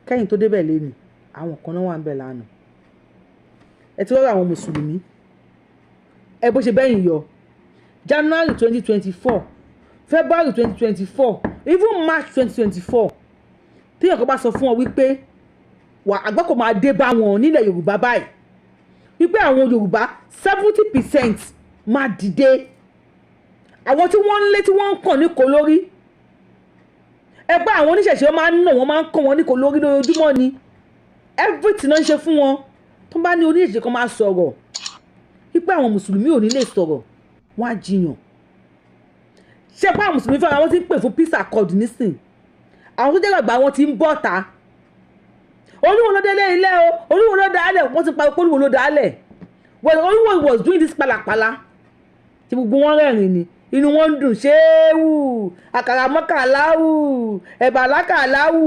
Kẹ́yìn tó débẹ̀ lẹ́nu, àwọn kan náà wà ń bẹ̀ lánàá. Ẹ ti rọrọ àwọn mùsùlùmí ẹ bó ṣe bẹ́yìn yọ January 2024, February 2024, even March 2024, téèyàn kan bá sọ fún ọ wípé wà àgbákò máa dé bá wọn nílẹ̀ Yorùbá báyìí, wípé àwọn Yorùbá 70% máa dìde, àwọn tí wọ́n ń lé, tí wọ́n ń kàn ní kò lórí ẹgbẹ́ àwọn oníṣẹ̀ṣe máa ń nà wọ́n, máa ń kàn wọ́n ní kò lórí lójoojúmọ́ ni, everything náà ń ṣe fún wọn. Tó bá ní oníṣẹ̀ṣe kan máa sọ̀rọ̀ wípé àwọn mùsùlùmí ò ní lè sọ̀rọ̀, wọ́n á jiyàn. Ṣé pé àwọn mùsùlùmí fúnra wọn ti ń pè fún peace accord nísìn? Àwọn tó jẹ́ àgbà wọn ti ń bọ̀ ta Olúwo ló délé ilé o, Olúwo ló dálẹ̀, wọ́n ti pa Olúwo ló dálẹ̀. When Olúwo was doing this pálapàla, tí gbogbo wọn rẹ́rìn ni, inú wọn ń dùn, ṣéwù àkàrà mọ́kàláwù, ẹ̀bà lákàláwù,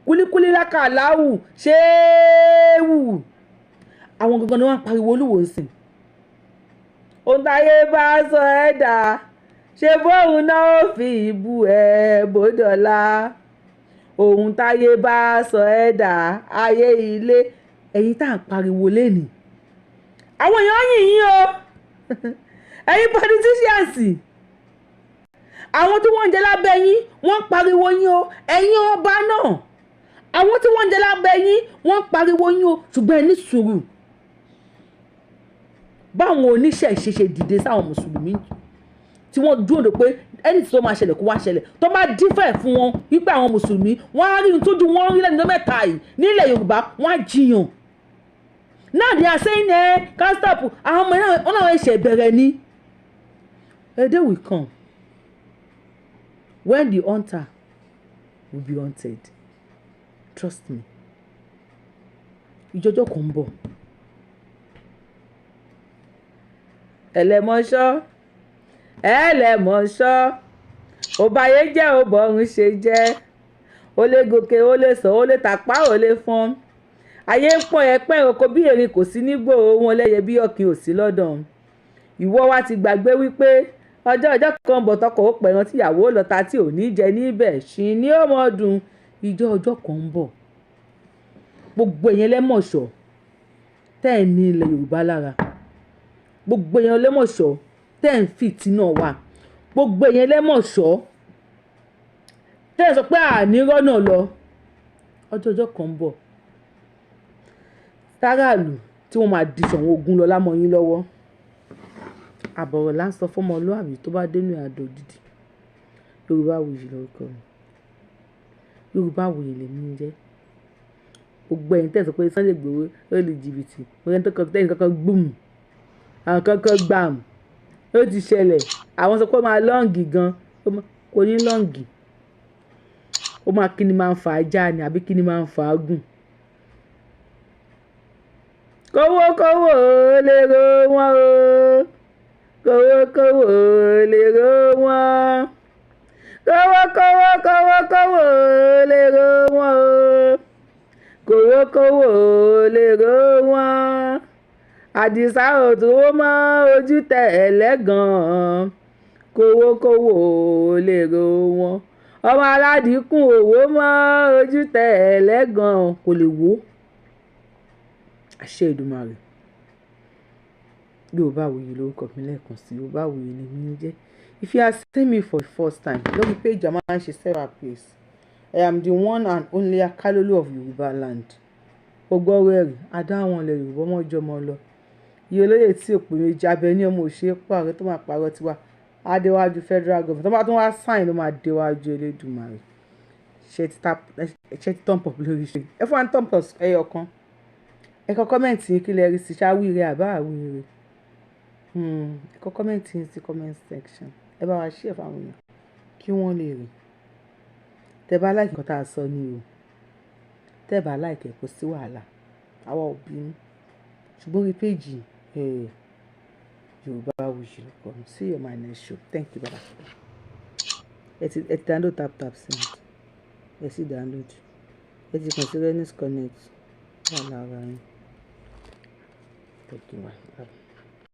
kúlíkúlí lákàláwù, ṣéwù. Àwọn gangan ni wọ́n ń pariwo Olúwo ń sìn. Ohun táyé bá sọ ẹ́ dà, ṣe bóun náà ó fi ìbú ẹ bódọ́lá? Ohun táyé bá sọ ẹ́ dà, ayé ilé ẹ̀yin tá à ń pariwo lẹ́nìí, àwọn èèyàn yìn yín o. Ẹ̀yin politicians, àwọn tí wọ́n ń jẹ lábẹ́ yín, wọ́n ń pariwo yín o. Ẹ̀yin ọba náà, Àwọn tí wọ́n ń jẹ lábẹ́ yín, wọ́n ń pariwo yín o, ṣùgbọ́n ẹ ní sùúrù. Báwọn oníṣẹ̀ṣe ṣe dìde sáwọn mùsùlùmí tí wọ́n dúró de pé ẹni tí tó máa ṣẹlẹ̀ kó wá ṣẹlẹ̀, tó bá dífẹ̀ fún wọn wípé àwọn mùsùlùmí, wọ́n á rí ohun tójú wọn rí lẹ́nu mẹ́ta yìí nílẹ̀ Yorùbá, wọ́n á jiyàn náà. They are saying can stop. Àwọn ọmọ náà, wọn náà ṣe bẹ̀rẹ̀ ni. A day will come when the hunter will be hunted, trust me. Ìjọjọ́ kan ń bọ̀. Ẹlẹ́mọ̀ṣọ́, ẹlẹ́mọ̀ṣọ́, òbáyé jẹ́, òbọ̀run ṣe jẹ́, ó lè gòkè, ó lè sọ, ó lè tàpá, ó lè fọ́n. Ayé ń pọ́n ẹpẹ́ oko bí erin kò sí nígbò, ohun ọlẹ́yẹ bí ọ̀kìn ò sí lọ́dọ̀. Ìwọ wa ti gbàgbé wípé ọjọ́ ọjọ́ kan bọ̀, tọkọ ó pẹ̀ràn, tíyàwó lọ́ta tí ò ní jẹ níbẹ̀ ṣì ní ó mọ̀ dùn. Ìjọ ọjọ́ kan ń bọ̀, gbogbo ẹ̀yin ẹlẹ́mọ̀ṣọ́ tẹ́ ẹ̀ ní ilẹ̀ Yorùbá lára, gbogbo ẹ̀yin ẹlẹ́mọ̀ṣọ́ tẹ́ ẹ̀ ń fìtínà wà, gbogbo ẹ̀yin ẹlẹ́mọ̀ṣọ́ tẹ́ ẹ̀ sọ pé àní rọ́nà lọ, ọjọ́ ọjọ́ kan ń bọ̀ táráàlú tí wọ́n máa di Ṣọ̀ún Ogun lọ lámọ́ yín lọ́wọ́. Àbọ̀rọ̀ là ń sọ fọ́mọlúàbí, tó bá dénú àdó dídì. Yorùbáwùyí lórúkọ mi, Yorùbáwùyí lèmi ń jẹ́. Gbogbo ẹ̀yin tẹ́ ẹ̀ sọ pé Sunday Igboho ó lè jìbìtì, mo rẹ́ni tó kọ tẹ́yìn kankan gbùm, àwọn kankan gbàm, ó ti ṣẹlẹ̀. Àwọn sọ pé ó máa long gan, kò ní long. Ó máa kí ni máa ń fa ajá ni, àbí kí ni máa ń fa gùn? Kówókówó lè ro wọn o, kówókówó lè ro wọn, kówókówó, kówókówó lè ro wọn o, kówókówó lè ro wọn. Àdìsá ò tó mọ́ ojú tẹ̀ ẹlẹ́gàn, kówókówó lè ro wọn. Ọmọ aládìkún òwò mọ́ ojú tẹ̀ ẹlẹ́gàn, kò lè wò. Àṣẹ Èdùmàrè. Yorùbáwùyí lórúkọ mi lẹ́ẹ̀kan sí, Yorùbáwùyí ni mí ń jẹ́. If you are seeing me for the first time lórí page, a máa ń ṣe several place. I am the one and only Akálólú of Yorùbá land. Gbogbo ọ̀rọ̀ ẹ̀rí adáwọn ilẹ̀ Yorùbá ọmọ lọ iye olóyè tí òpè méjì abẹ ní ọmọ òṣèré pààrọ̀ tó máa pààrọ̀ tiwa adéwájú federal government, tó bá tún wá sign ló máa déwájú Elédùmarè. Ṣe ti thumb up lórí ṣe, ẹ fún wa ní thumb up ẹyọ kan. Ẹ kọ comment yín, kí lẹ rí sí? Ṣáwíire àbá àwíire? Ẹ kọ comment yín sí comment section. Ẹ bá wa share fáwọn èèyàn kí wọ́n lè rí. Tẹ bá like nǹkan tá a sọ ni o. Tẹ bá like ẹ, kò sí wàhálà, àwa ò bínú. Ṣùgbọ́n orí page Yorùbáwùyí lórúkọ mi. See you on my next show. Thank you, bye. Ẹ ti download Tap Tap Send? Ẹ sì download. Ẹ ti kàn sí Renis Connect wà lára yín. Thank you, bye.